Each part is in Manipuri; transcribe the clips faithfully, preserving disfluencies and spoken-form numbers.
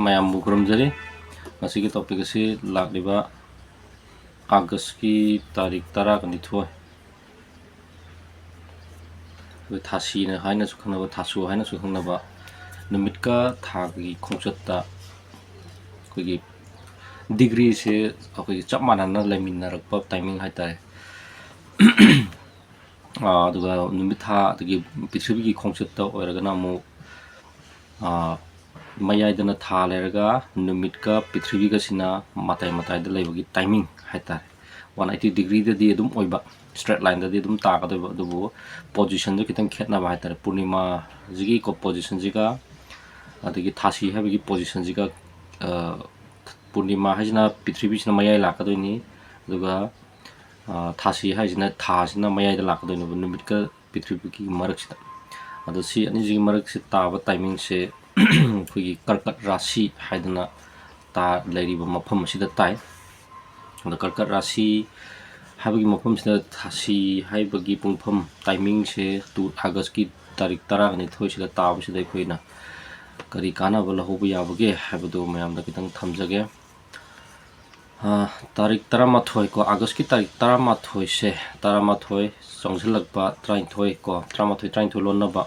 ꯃꯌꯥꯝꯕꯨ ꯈꯨꯔꯨꯝꯖꯔꯤ꯫ ꯉꯁꯤꯒꯤ topic ꯑꯁꯤ ꯂꯥꯛꯂꯤꯕ Augustꯀꯤ ꯇꯥꯔꯤꯛ ꯇꯔꯥꯒ ꯅꯤꯊꯣꯏ, ꯑꯩꯈꯣꯏ ꯊꯥꯁꯤꯅ ꯍꯥꯏꯅꯁꯨ ꯈꯪꯅꯕ, ꯊꯥꯁꯨ ꯍꯥꯏꯅꯁꯨ ꯈꯪꯅꯕ ꯅꯨꯃꯤꯠꯀ ꯊꯥꯒꯤ ꯈꯣꯡꯆꯠꯇ ꯑꯩꯈꯣꯏꯒꯤ degreeꯁꯦ ꯑꯩꯈꯣꯏꯒꯤ ꯆꯞ ꯃꯥꯟꯅꯅ ꯂꯩꯃꯤꯟꯅꯔꯛꯄ timing ꯍꯥꯏꯇꯥꯔꯦ꯫ ꯑꯥ, ꯑꯗꯨꯒ ꯅꯨꯃꯤꯠ ꯊꯥ ꯑꯗꯒꯤ ꯄ꯭ꯔꯤꯊꯤꯕꯤꯒꯤ ꯈꯣꯡꯆꯠꯇ ꯑꯣꯏꯔꯒꯅ ꯑꯃꯨꯛ, ꯑꯥ, ꯃꯌꯥꯏꯗꯅ ꯊꯥ ꯂꯩꯔꯒ ꯅꯨꯃꯤꯠꯀ ꯄ꯭ꯔꯤꯊꯤꯕꯤꯒꯁꯤꯅ ꯃꯇꯥꯏ ꯃꯇꯥꯏꯗ ꯂꯩꯕꯒꯤ timing ꯍꯥꯏꯇꯥꯔꯦ꯫ One eighty degreeꯗꯗꯤ ꯑꯗꯨꯝ ꯑꯣꯏꯕ, straight lineꯗꯗꯤ ꯑꯗꯨꯝ ꯇꯥꯒꯗꯣꯏꯕ, ꯑꯗꯨꯕꯨ positionꯗ ꯈꯤꯇꯪ ꯈꯦꯠꯅꯕ ꯍꯥꯏꯇꯥꯔꯦ꯫ ꯄꯨꯔꯅꯤꯃꯥꯁꯤꯒꯤ ꯀꯣ-, positionꯁꯤꯒ ꯑꯗꯒꯤ ꯊꯥꯁꯤ ꯍꯥꯏꯕꯒꯤ positionꯁꯤꯒ, ꯑꯥ, ꯄꯨꯔꯅꯤꯃꯥ ꯍꯥꯏꯁꯤꯅ ꯄ꯭ꯔꯤꯊꯤꯕꯤꯁꯤꯅ ꯃꯌꯥꯏ ꯂꯥꯛꯀꯗꯣꯏꯅꯤ, ꯑꯗꯨꯒ, ꯑꯥ, ꯊꯥꯁꯤ ꯍꯥꯏꯁꯤꯅ ꯊꯥꯁꯤꯅ ꯃꯌꯥꯏꯗ ꯂꯥꯛꯀꯗꯣꯏꯅꯦꯕ ꯅꯨꯃꯤꯠꯀ ꯄ꯭ꯔꯤꯊꯤꯕꯤꯒꯤ ꯃꯔꯛꯁꯤꯗ꯫ ꯑꯗꯣ ꯁꯤ ꯑꯅꯤꯁꯤꯒꯤ ꯃꯔꯛꯁꯤ ꯇꯥꯕ timingꯁꯦ ꯑꯩꯈꯣꯏꯒꯤ ꯀꯔꯀꯠ ꯔꯥꯁꯤ ꯍꯥꯏꯗꯅ ꯇꯥ-, ꯂꯩꯔꯤꯕ ꯃꯐꯝ ꯑꯁꯤꯗ ꯇꯥꯏ꯫ ꯑꯗꯣ ꯀꯔꯀꯠ ꯔꯥꯁꯤ ꯍꯥꯏꯕꯒꯤ ꯃꯐꯝꯁꯤꯗ ꯊꯥꯁꯤ ꯍꯥꯏꯕꯒꯤ ꯄꯨꯡꯐꯝ timingꯁꯦ two-, Augustꯀꯤ ꯇꯥꯔꯤꯛ ꯇꯔꯥꯒ ꯅꯤꯊꯣꯏꯁꯤꯗ ꯇꯥꯕꯁꯤꯗ ꯑꯩꯈꯣꯏꯅ ꯀꯔꯤ ꯀꯥꯟꯅꯕ ꯂꯧꯍꯧꯕ ꯌꯥꯕꯒꯦ ꯍꯥꯏꯕꯗꯨ ꯃꯌꯥꯝꯗ ꯈꯤꯇꯪ ꯊꯝꯖꯒꯦ꯫ ꯑꯥ, ꯇꯥꯔꯤꯛ ꯇꯔꯥꯃꯥꯊꯣꯏ ꯀꯣ, Augustꯀꯤ ꯇꯥꯔꯤꯛ ꯇꯔꯥꯃꯥꯊꯣꯏꯁꯦ, ꯇꯔꯥꯃꯥꯊꯣꯏ ꯆꯪꯁꯤꯜꯂꯛꯄ ꯇꯔꯥꯅꯤꯊꯣꯏ ꯀꯣ, ꯇꯔꯥꯃꯥꯊꯣꯏ, ꯇꯔꯥꯅꯤꯊꯣꯏ ꯂꯣꯟꯅꯕ,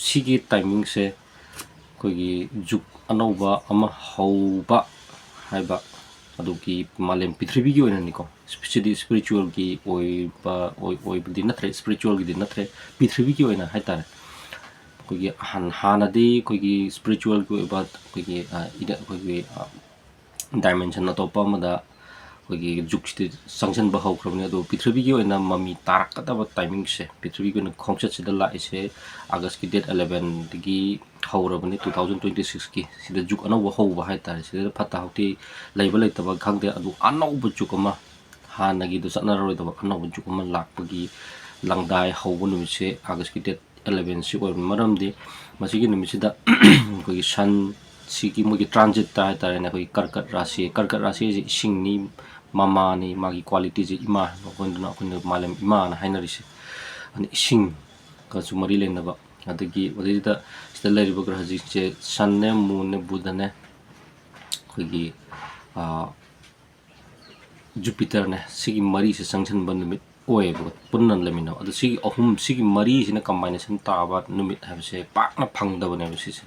ꯁꯤꯒꯤ timingꯁꯦ ꯑꯩꯈꯣꯏꯒꯤ ꯖꯨꯛ ꯑꯅꯧꯕ ꯑꯃ ꯍꯧꯕ ꯍꯥꯏꯕ, ꯑꯗꯨꯒꯤ ꯃꯥꯂꯦꯝ ꯄ꯭ꯔꯤꯊꯤꯕꯤꯒꯤ ꯑꯣꯏꯅꯅꯤꯀꯣ, ꯁꯤꯗꯤ spiritualꯒꯤ ꯑꯣꯏꯕ, ꯑꯣꯏ-, ꯑꯣꯏꯕꯗꯤ ꯅꯠꯇ꯭ꯔꯦ, spiritualꯒꯤꯗꯤ ꯅꯠꯇ꯭ꯔꯦ, ꯄ꯭ꯔꯤꯊꯤꯕꯤꯒꯤ ꯑꯣꯏꯅ ꯍꯥꯏꯇꯥꯔꯦ꯫ ꯑꯩꯈꯣꯏꯒꯤ ꯍꯥꯟ-, ꯍꯥꯟꯅꯗꯤ ꯑꯩꯈꯣꯏꯒꯤ spiritualꯒꯤ ꯑꯣꯏꯕ ꯑꯩꯈꯣꯏꯒꯤ, ꯑ, ꯏꯗ-, ꯑꯩꯈꯣꯏꯒꯤ, ꯑ, dimension ꯑꯇꯣꯞꯄ ꯑꯃꯗ ꯑꯩꯈꯣꯏꯒꯤ ꯖꯨꯛꯁꯤꯗꯤ ꯆꯪꯁꯤꯟꯕ ꯍꯧꯈ꯭ꯔꯕꯅꯤ꯫ ꯑꯗꯣ ꯄ꯭ꯔꯤꯊꯤꯕꯤꯒꯤ ꯑꯣꯏꯅ ꯃꯃꯤ ꯇꯥꯔꯛꯀꯗꯕ timingꯁꯦ, ꯄ꯭ꯔꯤꯊꯤꯕꯤꯒꯤ ꯑꯣꯏꯅ ꯈꯣꯡꯆꯠꯁꯤꯗ ꯂꯥꯛꯏꯁꯦ Augustꯀꯤ date elevenꯗꯒꯤ ꯍꯧꯔꯕꯅꯤ, two thousand twenty sixꯀꯤ꯫ ꯁꯤꯗ ꯖꯨꯛ ꯑꯅꯧꯕ ꯍꯧꯕ ꯍꯥꯏꯇꯥꯔꯦ꯫ ꯁꯤꯗ ꯐꯠꯇ ꯍꯥꯎꯊꯤ ꯂꯩꯕ ꯂꯩꯇꯕ ꯈꯪꯗꯦ, ꯑꯗꯨ ꯑꯅꯧꯕ ꯖꯨꯛ ꯑꯃ, ꯍꯥꯟꯅꯒꯤꯗꯨ ꯆꯠꯅꯔꯔꯣꯏꯗꯕ ꯑꯅꯧꯕ ꯖꯨꯛ ꯑꯃ ꯂꯥꯛꯄꯒꯤ ꯂꯪꯗꯥꯏ ꯍꯧꯕ ꯅꯨꯃꯤꯠꯁꯦ Augustꯀꯤ date elevenꯁꯤ ꯑꯣꯏꯕꯅꯤ꯫ ꯃꯔꯝꯗꯤ ꯃꯁꯤꯒꯤ ꯅꯨꯃꯤꯠꯁꯤꯗ ꯑꯩꯈꯣꯏꯒꯤ sun ꯁꯤꯒꯤ ꯃꯣꯏꯒꯤ transitꯇ ꯍꯥꯏꯇꯥꯔꯦꯅꯦ, ꯑꯩꯈꯣꯏꯒꯤ ꯀꯔꯀꯠ ꯔꯥꯁꯤ, ꯀꯔꯀꯠ ꯔꯥꯁꯤ ꯍꯥꯏꯁꯦ ꯏꯁꯤꯡꯅꯤ, ꯃꯃꯥꯅꯤ, ꯃꯥꯒꯤ qualityꯁꯦ ꯏꯃꯥ, ꯑꯩꯈꯣꯏꯅ, ꯑꯩꯈꯣꯏꯅ ꯃꯥꯂꯦꯝ ꯏꯃꯥꯅ ꯍꯥꯏꯅꯔꯤꯁꯦ꯫ ꯑꯗꯨꯅ ꯏꯁꯤꯡꯒꯁꯨ ꯃꯔꯤ ꯂꯩꯅꯕ, ꯑꯗꯒꯤ ꯃꯗꯩꯗꯨꯗ ꯁꯤꯗ ꯂꯩꯔꯤꯕ ꯒ꯭ꯔꯍꯁꯤꯡꯁꯦ ꯁꯟꯅꯦ, ꯃꯨꯟꯅꯦ, ꯕꯨꯙꯅꯦ, ꯑꯩꯈꯣꯏꯒꯤ, ꯑꯥ, ꯖꯨꯄꯤꯇꯔꯅꯦ, ꯁꯤꯒꯤ ꯃꯔꯤꯁꯦ ꯆꯪꯁꯤꯟꯕ ꯅꯨꯃꯤꯠ ꯑꯣꯏꯌꯦꯕ, ꯄꯨꯟꯅ ꯂꯩꯃꯤꯟꯅꯕ꯫ ꯑꯗꯣ ꯁꯤꯒꯤ ꯑꯍꯨꯝ, ꯁꯤꯒꯤ ꯃꯔꯤꯁꯤꯅ combination ꯇꯥꯕ ꯅꯨꯃꯤꯠ ꯍꯥꯏꯕꯁꯦ ꯄꯥꯛꯅ ꯐꯪꯗꯕꯅꯦꯕ ꯁꯤꯁꯦ,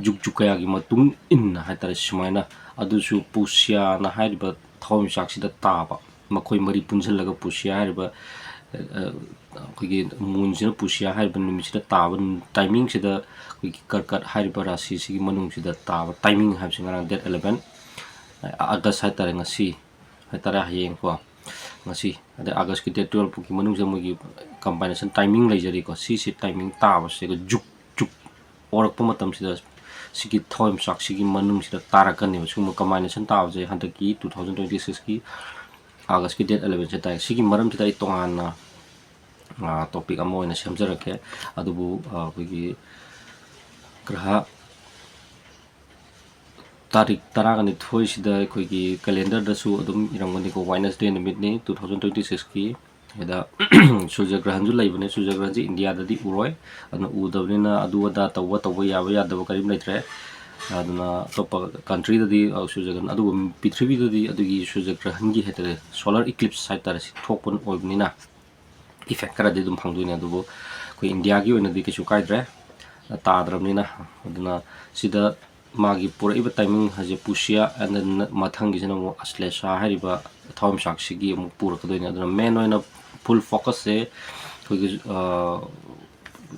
ꯖꯨꯛ ꯖꯨꯛ ꯀꯌꯥꯒꯤ ꯃꯇꯨꯡ ꯏꯟꯅ ꯍꯥꯏꯇꯥꯔꯦ꯫ ꯁꯨꯃꯥꯏꯅ, ꯑꯗꯨꯁꯨ ꯄꯨꯁꯤꯌꯥꯅ ꯍꯥꯏꯔꯤꯕ ꯊꯋꯥꯟꯃꯤꯆꯥꯛꯁꯤꯗ ꯇꯥꯕ, ꯃꯈꯣꯏ ꯃꯔꯤ ꯄꯨꯟꯁꯤꯜꯂꯒ ꯄꯨꯁꯤꯌꯥ ꯍꯥꯏꯔꯤꯕ, ꯑ, ꯑꯩꯈꯣꯏꯒꯤ ꯃꯨꯟꯁꯤꯅ ꯄꯨꯁꯤꯌꯥ ꯍꯥꯏꯔꯤꯕ ꯅꯨꯃꯤꯠꯁꯤꯗ ꯇꯥꯕ ꯇꯥꯏꯃꯤꯡꯁꯤꯗ ꯑꯩꯈꯣꯏꯒꯤ ꯀꯔꯀꯠ ꯍꯥꯏꯔꯤꯕ ꯔꯥꯁꯤꯁꯤꯒꯤ ꯃꯅꯨꯡꯁꯤꯗ ꯇꯥꯕ ꯇꯥꯏꯃꯤꯡ ꯍꯥꯏꯕꯁꯤ ꯉꯔꯥꯡ date eleven, ꯑꯥꯒꯁ ꯍꯥꯏꯇꯥꯔꯦ, ꯉꯁꯤ ꯍꯥꯏꯇꯥꯔꯦ, ꯍꯌꯦꯡꯀꯣ, ꯉꯁꯤ, ꯑꯗꯩ ꯑꯥꯒꯁꯀꯤ date twelve ꯐꯥꯎꯒꯤ ꯃꯅꯨꯡꯁꯤꯗ ꯃꯣꯏꯒꯤ combination timing ꯂꯩꯖꯔꯤꯀꯣ꯫ ꯁꯤꯁꯤ timing ꯇꯥꯕꯁꯤꯒ ꯖꯨꯛ ꯖꯨꯛ ꯑꯣꯔꯛꯄ ꯃꯇꯝꯁꯤꯗ ꯁꯤꯒꯤ ꯊꯋꯥꯟꯃꯤꯆꯥꯛꯁꯤꯒꯤ ꯃꯅꯨꯡꯁꯤꯗ ꯇꯥꯔꯛꯀꯅꯦꯕ꯫ ꯁꯤꯒꯨꯝꯕ combination ꯇꯥꯕꯁꯦ ꯍꯟꯗꯛꯀꯤ two thousand twenty sixꯀꯤ ꯑꯥꯒꯁꯀꯤ date elevenꯁꯦ ꯇꯥꯏ꯫ ꯁꯤꯒꯤ ꯃꯔꯝꯁꯤꯗ ꯑꯩ ꯇꯣꯉꯥꯟꯅ, ꯑ, topic ꯑꯃ ꯑꯣꯏꯅ ꯁꯦꯝꯖꯔꯛꯀꯦ꯫ ꯑꯗꯨꯕꯨ, ꯑ, ꯑꯩꯈꯣꯏꯒꯤ ꯒ꯭ꯔꯍ ꯇꯥꯔꯤꯛ ꯇꯔꯥꯅꯤꯊꯣꯏꯁꯤꯗ ꯑꯩꯈꯣꯏꯒꯤ calendarꯗꯁꯨ ꯑꯗꯨꯝ ꯏꯔꯝꯒꯅꯤꯀꯣ, Wednesday ꯅꯨꯃꯤꯠꯅꯤ two thousand twenty sixꯀꯤ꯫ ꯁꯤꯗ ꯁꯨꯔꯖ ꯒ꯭ꯔꯍꯟꯁꯨ ꯂꯩꯕꯅꯦ꯫ ꯁꯨꯔꯖ ꯒ꯭ꯔꯍꯟꯁꯤ ꯏꯟꯗꯤꯌꯥꯗꯗꯤ ꯎꯔꯣꯏ, ꯑꯗꯨꯅ ꯎꯗꯕꯅꯤꯅ ꯑꯗꯨ ꯑꯗꯥ ꯇꯧꯕ, ꯇꯧꯕ ꯌꯥꯕ ꯌꯥꯗꯕ ꯀꯔꯤꯝ ꯂꯩꯇ꯭ꯔꯦ꯫ ꯑꯗꯨꯅ ꯑꯇꯣꯞꯄ countryꯗꯗꯤ, ꯑ, ꯁꯨꯔꯖ ꯒ꯭ꯔꯍꯟ, ꯑꯗꯨꯕꯨ ꯄ꯭ꯔꯤꯊꯤꯕꯤꯗꯗꯤ ꯑꯗꯨꯒꯤ ꯁꯨꯔꯖ ꯒ꯭ꯔꯍꯟꯒꯤ ꯍꯥꯏꯇꯥꯔꯦ, solar eclipse ꯍꯥꯏꯇꯥꯔꯦ, ꯁꯤ ꯊꯣꯛꯄ ꯑꯣꯏꯕꯅꯤꯅ effect ꯈꯔꯗꯤ ꯑꯗꯨꯝ ꯐꯪꯗꯣꯏꯅꯦ꯫ ꯑꯗꯨꯕꯨ ꯑꯩꯈꯣꯏ ꯏꯟꯗꯤꯌꯥꯒꯤ ꯑꯣꯏꯅꯗꯤ ꯀꯩꯁꯨ ꯀꯥꯏꯗ꯭ꯔꯦ, ꯇꯥꯗ꯭ꯔꯕꯅꯤꯅ꯫ ꯑꯗꯨꯅ ꯁꯤꯗ ꯃꯥꯒꯤ ꯄꯨꯔꯛꯏꯕ timing ꯍꯥꯏꯁꯦ ꯄꯨꯁꯤꯌꯥ, and then ꯃꯊꯪꯒꯤꯁꯤꯅ ꯑꯃꯨꯛ ꯑꯁ꯭ꯂꯦꯁꯥ ꯍꯥꯏꯔꯤꯕ ꯊꯋꯥꯟꯃꯤꯆꯥꯛꯁꯤꯒꯤ ꯑꯃꯨꯛ ꯄꯨꯔꯛꯀꯗꯣꯏꯅꯦ꯫ ꯑꯗꯨꯅ main ꯑꯣꯏꯅ full focusꯁꯦ ꯑꯩꯈꯣꯏꯒꯤ, ꯑ,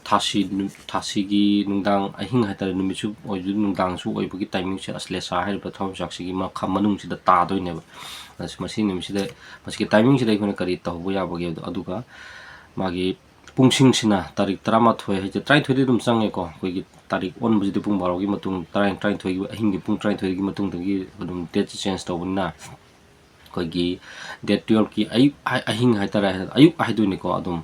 ꯊꯥꯁꯤ ꯅꯨ-, ꯊꯥꯁꯤꯒꯤ ꯅꯨꯡꯗꯥꯡ ꯑꯍꯤꯡ ꯍꯥꯏꯇꯥꯔꯦ, ꯅꯨꯃꯤꯠꯁꯨ ꯑꯣꯏꯕ, ꯅꯨꯡꯗꯥꯡꯁꯨ ꯑꯣꯏꯕꯒꯤ timingꯁꯦ ꯑꯁ꯭ꯂꯦꯁꯥ ꯍꯥꯏꯔꯤꯕ ꯊꯋꯥꯟꯃꯤꯆꯥꯛꯁꯤꯒꯤ ꯃꯈ-, ꯃꯅꯨꯡꯁꯤꯗ ꯇꯥꯗꯣꯏꯅꯦꯕ꯫ ꯑꯁ, ꯃꯁꯤ ꯅꯨꯃꯤꯠꯁꯤꯗ, ꯃꯁꯤꯒꯤ timingꯁꯤꯗ ꯑꯩꯈꯣꯏꯅ ꯀꯔꯤ ꯇꯧꯕ ꯌꯥꯕꯒꯦ ꯍꯥꯏꯕꯗꯣ, ꯑꯗꯨꯒ ꯃꯥꯒꯤ ꯄꯨꯡꯁꯤꯡꯁꯤꯅ ꯇꯥꯔꯤꯛ ꯇꯔꯥꯃꯥꯊꯣꯏ ꯍꯥꯏꯁꯦ, ꯇꯔꯥꯅꯤꯊꯣꯏꯗꯤ ꯑꯗꯨꯝ ꯆꯪꯉꯦꯀꯣ꯫ ꯑꯩꯈꯣꯏꯒꯤ ꯇꯥꯔꯤꯛ ꯑꯣꯟꯕꯁꯤꯗꯤ ꯄꯨꯡ ꯕꯥꯔꯣꯒꯤ ꯃꯇꯨꯡ, ꯇꯔꯥ-, ꯇꯔꯥꯅꯤꯊꯣꯏꯒꯤ ꯑꯍꯤꯡꯒꯤ ꯄꯨꯡ ꯇꯔꯥꯅꯤꯊꯣꯏꯒꯤ ꯃꯇꯨꯡꯗꯒꯤ ꯑꯗꯨꯝ dateꯁꯦ change ꯇꯧꯕꯅꯤꯅ, ꯑꯩꯈꯣꯏꯒꯤ date twelveꯀꯤ ꯑꯌꯨꯛ ꯍꯥꯏ-, ꯑꯍꯤꯡ ꯍꯥꯏꯇꯥꯔꯦ, ꯑꯌꯨꯛ ꯍꯥꯏꯗꯣꯏꯅꯤꯀꯣ, ꯑꯗꯨꯝ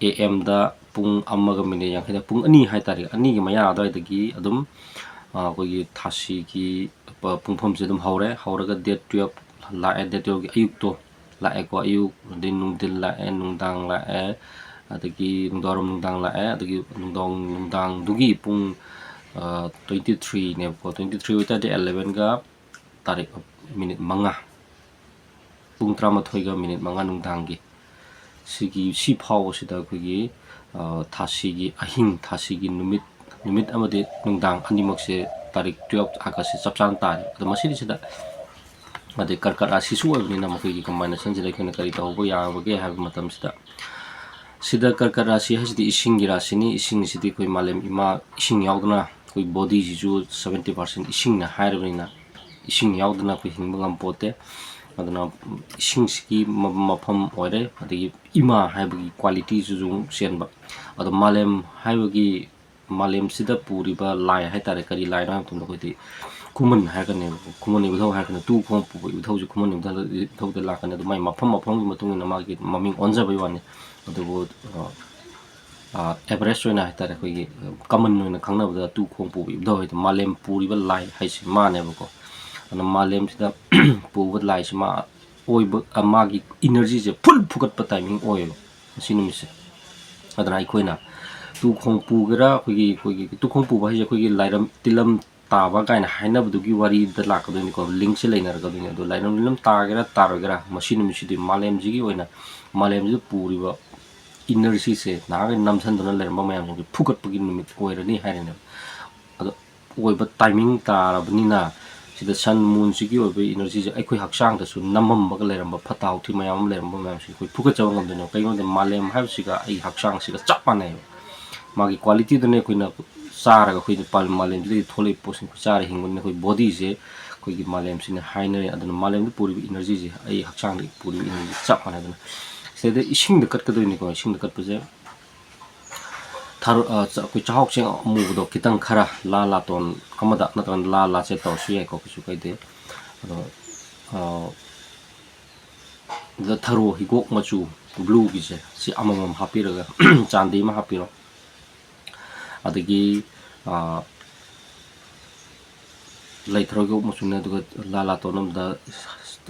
A Mꯗ ꯄꯨꯡ ꯑꯃꯒ minute ꯌꯥꯡꯈꯩꯗ, ꯄꯨꯡ ꯑꯅꯤ ꯍꯥꯏꯇꯥꯔꯦ, ꯑꯅꯤꯒꯤ ꯃꯌꯥ ꯑꯗꯨꯋꯥꯏꯗꯒꯤ ꯑꯗꯨꯝ, ꯑ, ꯑꯩꯈꯣꯏꯒꯤ ꯊꯥꯁꯤꯒꯤ ꯄ-, ꯄꯨꯡꯐꯝꯁꯦ ꯑꯗꯨꯝ ꯍꯧꯔꯦ꯫ ꯍꯧꯔꯒ date twelve ꯂꯥꯛꯑꯦ, date twelveꯀꯤ ꯑꯌꯨꯛꯇꯣ ꯂꯥꯛꯑꯦꯀꯣ, ꯑꯌꯨꯛ, ꯑꯗꯩ ꯅꯨꯡꯊꯤꯜ ꯂꯥꯛꯑꯦ, ꯅꯨꯡꯗꯥꯡ ꯂꯥꯛꯑꯦ, ꯑꯗꯒꯤ ꯅꯨꯡꯗꯥꯡꯋꯥꯏꯔꯝ ꯅꯨꯡꯗꯥꯡ ꯂꯥꯛꯑꯦ, ꯑꯗꯒꯤ ꯅꯨꯡꯗꯥꯡ, ꯅꯨꯡꯗꯥꯡꯗꯨꯒꯤ ꯄꯨꯡ, ꯑ, twenty three ꯅꯦꯕꯀꯣ, twenty three ꯑꯣꯏꯇꯥꯔꯗꯤ eleven ꯒ ꯇꯥꯔꯤꯛ ꯃꯤꯅꯤꯠ ꯃꯉꯥ, ꯄꯨꯡ ꯇꯔꯥꯃꯥꯊꯣꯏꯒ ꯃꯤꯅꯤꯠ ꯃꯉꯥ ꯅꯨꯡꯗꯥꯡꯒꯤ꯫ ꯁꯤꯒꯤ, ꯁꯤ ꯐꯥꯎꯕꯁꯤꯗ ꯑꯩꯈꯣꯏꯒꯤ, ꯑ, ꯊꯥꯁꯤꯒꯤ ꯑꯍꯤꯡ, ꯊꯥꯁꯤꯒꯤ ꯅꯨꯃꯤꯠ, ꯅꯨꯃꯤꯠ ꯑꯃꯗꯤ ꯅꯨꯡꯗꯥꯡ ꯑꯅꯤꯃꯛꯁꯦ ꯇꯥꯔꯤꯛ twelve August ꯁꯦ ꯆꯞ ꯆꯥꯅ ꯇꯥꯔꯦ꯫ ꯑꯗꯣ ꯃꯁꯤꯗꯩꯁꯤꯗ, ꯑꯗꯩ ꯀꯔꯀꯠ ꯔꯥꯁꯤꯁꯨ ꯑꯣꯏꯕꯅꯤꯅ, ꯃꯈꯣꯏꯒꯤ combination ꯁꯤꯗ ꯑꯩꯈꯣꯏꯅ ꯀꯔꯤ ꯇꯧꯕ ꯌꯥꯕꯒꯦ ꯍꯥꯏꯕ ꯃꯇꯝꯁꯤꯗ, ꯁꯤꯗ ꯀꯔꯀꯠ ꯔꯥꯁꯤ ꯍꯥꯏꯁꯤꯗꯤ ꯏꯁꯤꯡꯒꯤ ꯔꯥꯁꯤꯅꯤ꯫ ꯏꯁꯤꯡꯁꯤꯗꯤ ꯑꯩꯈꯣꯏ ꯃꯥꯂꯦꯝ ꯏꯃꯥ, ꯏꯁꯤꯡ ꯌꯥꯎꯗꯅ ꯑꯩꯈꯣꯏ body ꯁꯤꯁꯨ seventy percent ꯏꯁꯤꯡꯅ ꯍꯥꯏꯔꯕꯅꯤꯅ, ꯏꯁꯤꯡ ꯌꯥꯎꯗꯅ ꯑꯩꯈꯣꯏ ꯍꯤꯡꯕ ꯉꯝꯄꯣꯠꯇꯦ꯫ ꯑꯗꯨꯅ ꯏꯁꯤꯡꯁꯤꯒꯤ ꯃ-, ꯃꯐꯝ ꯑꯣꯏꯔꯦ, ꯑꯗꯒꯤ ꯏꯃꯥ ꯍꯥꯏꯕꯒꯤ quality ꯁꯤꯁꯨ ꯑꯃꯨꯛ ꯆꯦꯟꯕ꯫ ꯑꯗꯣ ꯃꯥꯂꯦꯝ ꯍꯥꯏꯕꯒꯤ, ꯃꯥꯂꯦꯝꯁꯤꯗ ꯄꯨꯔꯤꯕ ꯂꯥꯏ ꯍꯥꯏꯇꯥꯔꯦ, ꯀꯔꯤ ꯂꯥꯏꯅꯣ ꯍꯥꯏꯕ ꯃꯇꯝꯗ ꯑꯩꯈꯣꯏꯗꯤ ꯈꯨꯃꯟ ꯍꯥꯏꯔꯛꯀꯅꯦꯕ꯫ ꯈꯨꯃꯟ ꯏꯕꯨꯙꯧ ꯍꯥꯏꯔꯒꯅ ꯇꯨ ꯈꯣꯡ ꯄꯨꯕ ꯏꯕꯨꯙꯧꯁꯦ ꯈꯨꯃꯟ ꯏꯕꯨꯙꯧ, ꯏꯕꯨꯙꯧꯗ ꯂꯥꯛꯀꯅꯤ꯫ ꯑꯗꯨ ꯃꯥꯏ ꯃꯐꯝ ꯃꯐꯝꯒꯤ ꯃꯇꯨꯡ ꯏꯟꯅ ꯃꯥꯒꯤ ꯃꯃꯤꯡ ꯑꯣꯟꯖꯕꯩ ꯋꯥꯅꯤ꯫ ꯑꯗꯨꯕꯨ, ꯑ, ꯑ, average ꯑꯣꯏꯅ ꯍꯥꯏꯇꯥꯔꯦ, ꯑꯩꯈꯣꯏꯒꯤ, ꯑ, common ꯑꯣꯏꯅ ꯈꯪꯅꯕꯗ ꯇꯨ ꯈꯣꯡ ꯄꯨꯕ ꯏꯕꯨꯙꯧ ꯍꯥꯏꯗꯣ ꯃꯥꯂꯦꯝ ꯄꯨꯔꯤꯕ ꯂꯥꯏ ꯍꯥꯏꯁꯤ ꯃꯥꯅꯦꯕꯀꯣ꯫ ꯑꯗꯨꯅ ꯃꯥꯂꯦꯝꯁꯤꯗ ꯄꯨꯕ ꯂꯥꯏꯁꯤ ꯃꯥ ꯑꯣꯏꯕ, ꯑ, ꯃꯥꯒꯤ energy ꯁꯦ full ꯐꯨꯒꯠꯄ timing ꯑꯣꯏꯌꯦꯕ ꯉꯁꯤ ꯅꯨꯃꯤꯠꯁꯦ꯫ ꯑꯗꯨꯅ ꯑꯩꯈꯣꯏꯅ ꯇꯨ ꯈꯣꯡ ꯄꯨꯒꯦꯔꯥ, ꯑꯩꯈꯣꯏꯒꯤ, ꯑꯩꯈꯣꯏꯒꯤ ꯇꯨ ꯈꯣꯡ ꯄꯨꯕ ꯍꯥꯏꯁꯦ ꯑꯩꯈꯣꯏꯒꯤ ꯂꯥꯏꯔꯝ ꯇꯤꯜꯂꯝ ꯇꯥꯕ ꯀꯥꯏꯅ ꯍꯥꯏꯅꯕꯗꯨꯒꯤ ꯋꯥꯔꯤꯗ ꯂꯥꯛꯀꯗꯣꯏꯅꯤꯀꯣ, link ꯁꯦ ꯂꯩꯅꯔꯛꯀꯗꯣꯏꯅꯤ꯫ ꯑꯗꯣ ꯂꯥꯏꯔꯝ ꯇꯤꯜꯂꯝ ꯇꯥꯒꯦꯔꯥ ꯇꯥꯔꯣꯏꯒꯦꯔꯥ, ꯃꯁꯤ ꯅꯨꯃꯤꯠꯁꯤꯗꯤ ꯃꯥꯂꯦꯝꯁꯤꯒꯤ ꯑꯣꯏꯅ, ꯃꯥꯂꯦꯝꯁꯤꯗ ꯄꯨꯔꯤꯕ energy ꯁꯦ, ꯅꯍꯥꯟꯈꯩ ꯅꯝꯁꯤꯟꯗꯨꯅ ꯂꯩꯔꯝꯕ ꯃꯌꯥꯝꯁꯤꯡꯁꯦ ꯐꯨꯒꯠꯄꯒꯤ ꯅꯨꯃꯤꯠ ꯑꯣꯏꯔꯅꯤ ꯍꯥꯏꯔꯤꯅꯦꯕ꯫ ꯑꯗꯣ ꯑꯣꯏꯕ timing ꯇꯥꯔꯕꯅꯤꯅ, ꯁꯤꯗ sun moon ꯁꯤꯒꯤ ꯑꯣꯏꯕ energy ꯁꯦ ꯑꯩꯈꯣꯏ ꯍꯛꯆꯥꯡꯗꯁꯨ ꯅꯝꯃꯝꯕꯒ ꯂꯩꯔꯝꯕ, ꯐꯠꯇ ꯍꯥꯎꯊꯤ ꯃꯌꯥꯝ ꯑꯃ ꯂꯩꯔꯝꯕ ꯃꯌꯥꯝꯁꯦ ꯑꯩꯈꯣꯏ ꯐꯨꯒꯠꯆꯕ ꯉꯝꯗꯣꯏꯅꯦꯕ꯫ ꯀꯩꯒꯤꯅꯣꯗ ꯃꯥꯂꯦꯝ ꯍꯥꯏꯕꯁꯤꯒ ꯑꯩ ꯍꯛꯆꯥꯡꯁꯤꯒ ꯆꯞ ꯃꯥꯟꯅꯩꯕ꯫ ꯃꯥꯒꯤ quality ꯗꯨꯅꯦ ꯑꯩꯈꯣꯏꯅ ꯆꯥꯔꯒ ꯑꯩꯈꯣꯏꯅ ꯄꯥꯜ-, ꯃꯥꯂꯦꯝꯁꯤꯗꯒꯤ ꯊꯣꯛꯂꯛꯏꯕ ꯄꯣꯠꯁꯤꯡ ꯑꯩꯈꯣꯏ ꯆꯥꯔ ꯍꯤꯡꯕꯅꯤꯅ ꯑꯩꯈꯣꯏ body ꯁꯦ ꯑꯩꯈꯣꯏꯒꯤ ꯃꯥꯂꯦꯝꯁꯤꯅ ꯍꯥꯏꯅꯔꯦ꯫ ꯑꯗꯨꯅ ꯃꯥꯂꯦꯝꯗ ꯄꯨꯔꯤꯕ energy ꯁꯦ ꯑꯩ ꯍꯛꯆꯥꯡꯗ ꯄꯨꯔꯤꯕ energy ꯆꯞ ꯃꯥꯟꯅꯩ꯫ ꯑꯗꯨꯅ ꯁꯤꯗꯩꯗ ꯏꯁꯤꯡꯗ ꯀꯠꯀꯗꯣꯏꯅꯤꯀꯣ꯫ ꯏꯁꯤꯡꯗ ꯀꯠꯄꯁꯦ ꯊꯔꯣ-, ꯑ, ꯆ-, ꯑꯩꯈꯣꯏ ꯆꯥꯛꯍꯥꯎ ꯆꯦꯡ ꯑꯃꯨꯕꯗꯣ ꯈꯤꯇꯪ ꯈꯔ ꯂꯥ ꯂꯥꯇꯣꯟ ꯑꯃꯗ ꯅꯠꯇ꯭ꯔꯒꯅ ꯂꯥ ꯂꯥꯆꯦꯠ ꯇꯧꯔꯁꯨ ꯌꯥꯏꯀꯣ, ꯀꯩꯁꯨ ꯀꯥꯏꯗꯦ꯫ ꯑꯗꯣ, ꯑ, ꯑꯗꯨꯗ ꯊꯔꯣ ꯍꯤꯒꯣꯛ ꯃꯆꯨ blue ꯒꯤꯁꯦ ꯁꯤ ꯑꯃꯃꯝ ꯍꯥꯞꯄꯤꯔꯒ ꯆꯥꯟꯗꯤ ꯑꯃ ꯍꯥꯞꯄꯤꯔꯣ꯫ ꯑꯗꯒꯤ, ꯑ, ꯂꯩ ꯊꯔꯣꯏ ꯍꯤꯒꯣꯛ ꯃꯆꯨꯅꯦ꯫ ꯑꯗꯨꯒ ꯂꯥ ꯂꯥꯇꯣꯟ ꯑꯃꯗ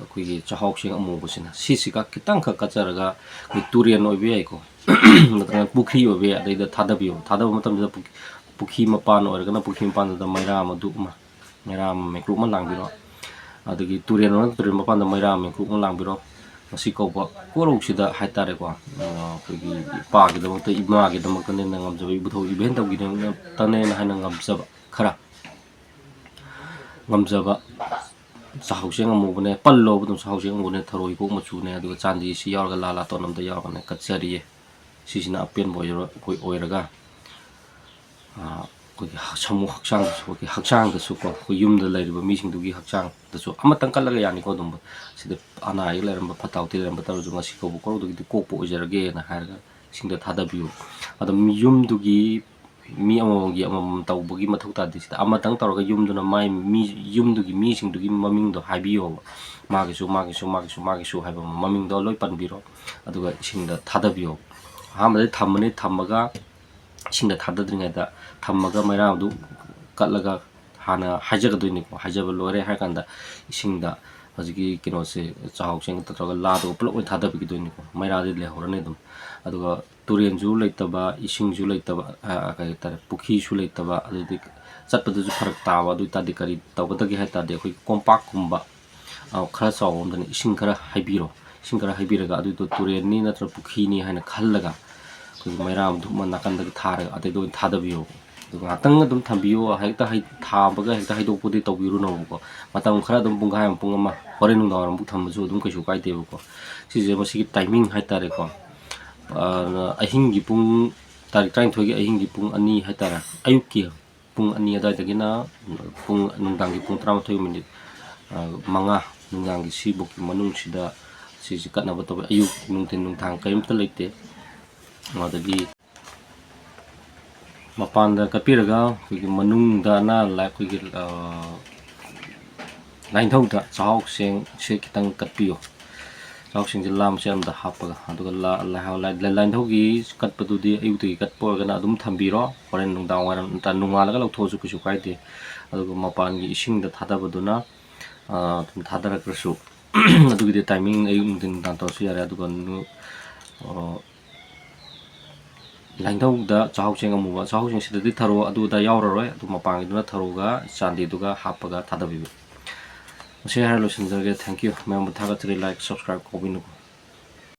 ꯑꯩꯈꯣꯏꯒꯤ ꯆꯥꯛꯍꯥꯎ ꯆꯦꯡ ꯑꯃꯨꯕꯁꯤꯅ, ꯁꯤꯁꯤꯒ ꯈꯤꯇꯪꯈꯛ ꯀꯠꯆꯔꯒ, ꯑꯩꯈꯣꯏ ꯇꯨꯔꯦꯟ ꯑꯣꯏꯕ ꯌꯥꯏꯀꯣ, ꯅꯠꯇ꯭ꯔꯒꯅ ꯄꯨꯈ꯭ꯔꯤ ꯑꯣꯏꯕ ꯌꯥꯏ, ꯑꯗꯩꯗ ꯊꯥꯗꯕꯤꯌꯣ꯫ ꯊꯥꯗꯕ ꯃꯇꯝꯗ ꯄꯨ-, ꯄꯨꯈ꯭ꯔꯤ ꯃꯄꯥꯟ ꯑꯣꯏꯔꯒꯅ ꯄꯨꯈ꯭ꯔꯤ ꯃꯄꯥꯟꯗꯨꯗ ꯃꯩꯔꯥ ꯑꯃ ꯙꯨꯞ ꯑꯃ, ꯃꯩꯔꯥ ꯑꯃ ꯃꯩꯀ꯭ꯔꯨ ꯑꯃ ꯂꯥꯡꯕꯤꯔꯣ꯫ ꯑꯗꯒꯤ ꯇꯨꯔꯦꯜ ꯑꯣꯏꯔꯒꯅ ꯇꯨꯔꯦꯜ ꯃꯄꯥꯟꯗ ꯃꯩꯔꯥ ꯑꯃ ꯃꯩꯀ꯭ꯔꯨ ꯑꯃ ꯂꯥꯡꯕꯤꯔꯣ꯫ ꯃꯁꯤ ꯀꯧꯕ ꯀꯣꯔꯧꯁꯤꯗ ꯍꯥꯏꯇꯥꯔꯦꯀꯣ, ꯑꯩꯈꯣꯏꯒꯤ ꯏꯄꯥꯒꯤꯗꯃꯛꯇ, ꯏꯃꯥꯒꯤꯗꯃꯛꯇꯅꯦꯅ ꯉꯝꯖꯕ, ꯏꯕꯨꯙꯧ ꯏꯕꯦꯟꯗꯧꯒꯤꯗꯃꯛꯇꯅꯦꯅ ꯍꯥꯏꯅ ꯉꯝꯖꯕ ꯈꯔ, ꯉꯝꯖꯕ ꯆꯥꯛꯍꯥꯎ ꯆꯦꯡ ꯑꯃꯨꯕꯅꯦ, ꯄꯜꯂꯣꯕ ꯑꯗꯨꯝ, ꯆꯥꯛꯍꯥꯎ ꯆꯦꯡ ꯑꯃꯨꯕꯅꯦ, ꯊꯔꯣꯏ ꯍꯤꯒꯣꯛ ꯃꯆꯨꯅꯦ, ꯑꯗꯨꯒ ꯆꯥꯟꯗꯤꯁꯤ ꯌꯥꯎꯔꯒ ꯂꯥ ꯂꯥꯇꯣꯟ ꯑꯃꯗ ꯌꯥꯎꯔꯒꯅꯦ ꯀꯠꯆꯔꯤꯌꯦ꯫ ꯁꯤꯁꯤꯅ ꯑꯄꯦꯟꯕ ꯑꯣꯏꯔ-, ꯑꯩꯈꯣꯏ ꯑꯣꯏꯔꯒ, ꯑꯩꯈꯣꯏꯒꯤ ꯍ-, ꯁꯥꯃꯨ ꯍꯛꯆꯥꯡꯗꯁꯨ, ꯑꯩꯈꯣꯏꯒꯤ ꯍꯛꯆꯥꯡꯗꯁꯨꯀꯣ, ꯑꯩꯈꯣꯏ ꯌꯨꯝꯗ ꯂꯩꯔꯤꯕ ꯃꯤꯁꯤꯡꯗꯨꯒꯤ ꯍꯛꯆꯥꯡꯗꯁꯨ ꯑꯃꯇꯪ ꯀꯠꯂꯒ ꯌꯥꯅꯤꯀꯣ꯫ ꯑꯗꯨꯝꯕ ꯁꯤꯗ ꯑꯅꯥ ꯑꯌꯦꯛ ꯂꯩꯔꯝꯕ, ꯐꯠꯇ ꯍꯥꯎꯊꯤ ꯂꯩꯔꯝꯕ ꯇꯧꯔꯁꯨ, ꯉꯁꯤ ꯀꯧꯕ ꯀꯣꯔꯧꯗꯒꯤꯗꯤ ꯀꯣꯛꯄ ꯑꯣꯏꯖꯔꯒꯦꯅ ꯍꯥꯏꯔꯒ ꯏꯁꯤꯡꯗ ꯊꯥꯗꯕꯤꯌꯨ꯫ ꯑꯗꯣ ꯃꯤ-, ꯌꯨꯝꯗꯨꯒꯤ ꯃꯤ ꯑꯃꯃꯝꯒꯤ ꯑꯃꯃꯝ ꯇꯧꯕꯒꯤ ꯃꯊꯧ ꯇꯥꯗꯦ꯫ ꯁꯤꯗ ꯑꯃꯇꯪ ꯇꯧꯔꯒ ꯌꯨꯝꯗꯨꯅ ꯃꯥꯏ ꯃꯤ, ꯌꯨꯝꯗꯨꯒꯤ ꯃꯤꯁꯤꯡꯗꯨꯒꯤ ꯃꯃꯤꯡꯗꯣ ꯍꯥꯏꯕꯤꯌꯣꯕ꯫ ꯃꯥꯒꯤꯁꯨ, ꯃꯥꯒꯤꯁꯨ, ꯃꯥꯒꯤꯁꯨ, ꯃꯥꯒꯤꯁꯨ ꯍꯥꯏꯕ ꯑꯃ, ꯃꯃꯤꯡꯗꯣ ꯂꯣꯏ ꯄꯟꯕꯤꯔꯣ꯫ ꯑꯗꯨꯒ ꯏꯁꯤꯡꯗ ꯊꯥꯗꯕꯤꯌꯣ꯫ ꯑꯍꯥꯟꯕꯗ ꯊꯝꯃꯅꯤ, ꯊꯝꯃꯒ ꯏꯁꯤꯡꯗ ꯊꯥꯗꯗ꯭ꯔꯤꯉꯩꯗ ꯊꯝꯃꯒ ꯃꯩꯔꯥꯗꯨ ꯀꯠꯂꯒ ꯍꯥꯟꯅ ꯍꯥꯏꯖꯒꯗꯣꯏꯅꯤꯀꯣ꯫ ꯍꯥꯏꯖꯕ ꯂꯣꯏꯔꯦ ꯍꯥꯏꯔ ꯀꯥꯟꯗ ꯏꯁꯤꯡꯗ ꯍꯧꯖꯤꯛꯀꯤ ꯀꯩꯅꯣꯁꯦ, ꯆꯥꯛꯍꯥꯎ ꯆꯦꯡ ꯇꯧꯔꯒ ꯂꯥꯗꯨꯒ ꯄꯨꯂꯞ ꯑꯣꯏꯅ ꯊꯥꯗꯕꯤꯒꯗꯣꯏꯅꯤꯀꯣ꯫ ꯃꯩꯔꯥꯗꯤ ꯂꯩꯍꯧꯔꯅꯤ ꯑꯗꯨꯝ꯫ ꯑꯗꯨꯒ ꯇꯨꯔꯦꯟꯁꯨ ꯂꯩꯇꯕ, ꯏꯁꯤꯡꯁꯨ ꯂꯩꯇꯕ, ꯑ, ꯀꯩ ꯍꯥꯏꯇꯥꯔꯦ, ꯄꯨꯈ꯭ꯔꯤꯁꯨ ꯂꯩꯇꯕ, ꯑꯗꯨꯗꯤ ꯆꯠꯄꯗꯁꯨ ꯐꯔꯛ ꯇꯥꯕ꯫ ꯑꯗꯨ ꯑꯣꯏ ꯇꯥꯔꯗꯤ ꯀꯔꯤ ꯇꯧꯒꯗꯒꯦ ꯍꯥꯏ ꯇꯥꯔꯗꯤ, ꯑꯩꯈꯣꯏ ꯀꯣꯝꯄꯥꯛꯀꯨꯝꯕ, ꯑ, ꯈꯔ ꯆꯥꯎꯕ ꯑꯃꯗꯅ ꯏꯁꯤꯡ ꯈꯔ ꯍꯩꯕꯤꯔꯣ꯫ ꯏꯁꯤꯡ ꯈꯔ ꯍꯩꯕꯤꯔꯒ ꯑꯗꯨꯗꯣ ꯇꯨꯔꯦꯟꯅꯤ ꯅꯠꯇ꯭ꯔꯒ ꯄꯨꯈ꯭ꯔꯤꯅꯤ ꯍꯥꯏꯅ ꯈꯜꯂꯒ, ꯑꯩꯈꯣꯏꯒꯤ ꯃꯩꯔꯥ ꯙꯨꯞ ꯑꯃ ꯅꯥꯀꯟꯗꯒ ꯊꯥꯔꯒ ꯑꯗꯩꯗ ꯑꯣꯏꯅ ꯊꯥꯗꯕꯤꯌꯣ꯫ ꯑꯗꯨꯒ ꯉꯥꯛꯇꯪ ꯑꯗꯨꯝ ꯊꯝꯕꯤꯌꯣ꯫ ꯍꯦꯛꯇ ꯍꯩ-, ꯊꯥꯕꯒ ꯍꯦꯛꯇ ꯍꯩꯗꯣꯛꯄꯗꯤ ꯇꯧꯕꯤꯔꯨꯅꯣꯕꯀꯣ꯫ ꯃꯇꯝ ꯈꯔ ꯑꯗꯨꯝ, ꯄꯨꯡꯈꯥꯏ ꯑꯃ, ꯄꯨꯡ ꯑꯃ, ꯍꯣꯔꯦꯟ ꯅꯨꯡꯗꯥꯡ ꯋꯥꯏꯔꯝꯐꯥꯎ ꯊꯝꯕꯁꯨ ꯑꯗꯨꯝ ꯀꯩꯁꯨ ꯀꯥꯏꯗꯦꯕꯀꯣ꯫ ꯁꯤꯁꯦ ꯃꯁꯤꯒꯤ timing ꯍꯥꯏꯇꯥꯔꯦꯀꯣ꯫ ꯑ, ꯑꯍꯤꯡꯒꯤ ꯄꯨꯡ, ꯇꯥꯔꯤꯛ ꯇꯔꯥꯅꯤꯊꯣꯏꯒꯤ ꯑꯍꯤꯡꯒꯤ ꯄꯨꯡ ꯑꯅꯤ ꯍꯥꯏꯇꯥꯔꯦ, ꯑꯌꯨꯛꯀꯤ ꯄꯨꯡ ꯑꯅꯤ ꯑꯗꯨꯋꯥꯏꯗꯒꯤꯅ ꯄꯨꯡ, ꯅꯨꯡꯗꯥꯡꯒꯤ ꯄꯨꯡ ꯇꯔꯥꯃꯥꯊꯣꯏ ꯃꯤꯅꯤꯠ, ꯑ, ꯃꯉꯥ, ꯅꯨꯡꯗꯥꯡꯒꯤ ꯁꯤꯐꯧꯒꯤ ꯃꯅꯨꯡꯁꯤꯗ ꯁꯤꯁꯤ ꯀꯠꯅꯕ ꯇꯧꯋꯤ꯫ ꯑꯌꯨꯛ, ꯅꯨꯡꯊꯤꯟ, ꯅꯨꯡꯗꯥꯡ ꯀꯔꯤꯝꯇ ꯂꯩꯇꯦ꯫ ꯑꯗꯒꯤ ꯃꯄꯥꯟꯗ ꯀꯠꯄꯤꯔꯒ ꯑꯩꯈꯣꯏꯒꯤ ꯃꯅꯨꯡꯗꯅ ꯂꯥꯏ-, ꯑꯩꯈꯣꯏꯒꯤ, ꯑ, ꯂꯥꯏꯅꯤꯡꯊꯧꯗ ꯆꯥꯛꯍꯥꯎ ꯆꯦꯡꯁꯦ ꯈꯤꯇꯪ ꯀꯠꯄꯤꯌꯨ꯫ ꯆꯥꯛꯍꯥꯎ ꯆꯦꯡꯁꯦ ꯂꯥꯝ ꯆꯦ ꯑꯃꯗ ꯍꯥꯞꯄꯒ, ꯑꯗꯨꯒ ꯂꯥ-, ꯂꯥꯏꯍꯥꯎ-, ꯂꯥꯏ-, ꯂꯥꯏꯅꯤꯡꯊꯧꯒꯤ ꯀꯠꯄꯗꯨꯗꯤ ꯑꯌꯨꯛꯇꯒꯤ ꯀꯠꯄ ꯑꯣꯏꯔꯒꯅ ꯑꯗꯨꯝ ꯊꯝꯕꯤꯔꯣ꯫ ꯍꯣꯔꯦꯟ ꯅꯨꯡꯗꯥꯡ ꯋꯥꯏꯔꯝ ꯅꯠꯇ꯭ꯔ ꯅꯣꯡꯉꯥꯜꯂꯒ ꯂꯧꯊꯣꯛꯑꯁꯨ ꯀꯩꯁꯨ ꯀꯥꯏꯗꯦ꯫ ꯑꯗꯨꯒ ꯃꯄꯥꯟꯒꯤ ꯏꯁꯤꯡꯗ ꯊꯥꯗꯕꯗꯨꯅ, ꯑ, ꯑꯗꯨꯝ ꯊꯥꯗꯔꯛꯇ꯭ꯔꯁꯨ, ꯑꯗꯨꯒꯤꯗꯤ timing ꯑꯌꯨꯛ, ꯅꯨꯡꯊꯤꯟ, ꯅꯨꯡꯗꯥꯡ ꯇꯧꯔꯁꯨ ꯌꯥꯔꯦ꯫ ꯑꯗꯨꯒ ꯅꯨ-, ꯑ, ꯂꯥꯏꯅꯤꯡꯊꯧꯗ ꯆꯥꯛꯍꯥꯎ ꯆꯦꯡ ꯑꯃꯨꯕ, ꯆꯥꯛꯍꯥꯎ ꯆꯦꯡꯁꯤꯗꯗꯤ ꯊꯔꯣ ꯑꯗꯨ ꯑꯗꯥ ꯌꯥꯎꯔꯔꯣꯏ꯫ ꯑꯗꯨ ꯃꯄꯥꯟꯒꯤꯗꯨꯅ ꯊꯔꯣꯒ ꯆꯥꯟꯗꯤꯗꯨꯒ ꯍꯥꯞꯄꯒ ꯊꯥꯗꯕꯤꯕ꯫ ꯃꯁꯤ ꯍꯥꯏꯔ ꯂꯣꯏꯁꯤꯟꯖꯔꯒꯦ꯫ Thank you꯫ ꯃꯌꯥꯝꯕꯨ ꯊꯥꯒꯠꯆꯔꯤ꯫ Like, subscribe ꯀꯥꯎꯕꯤꯅꯨꯀꯣ꯫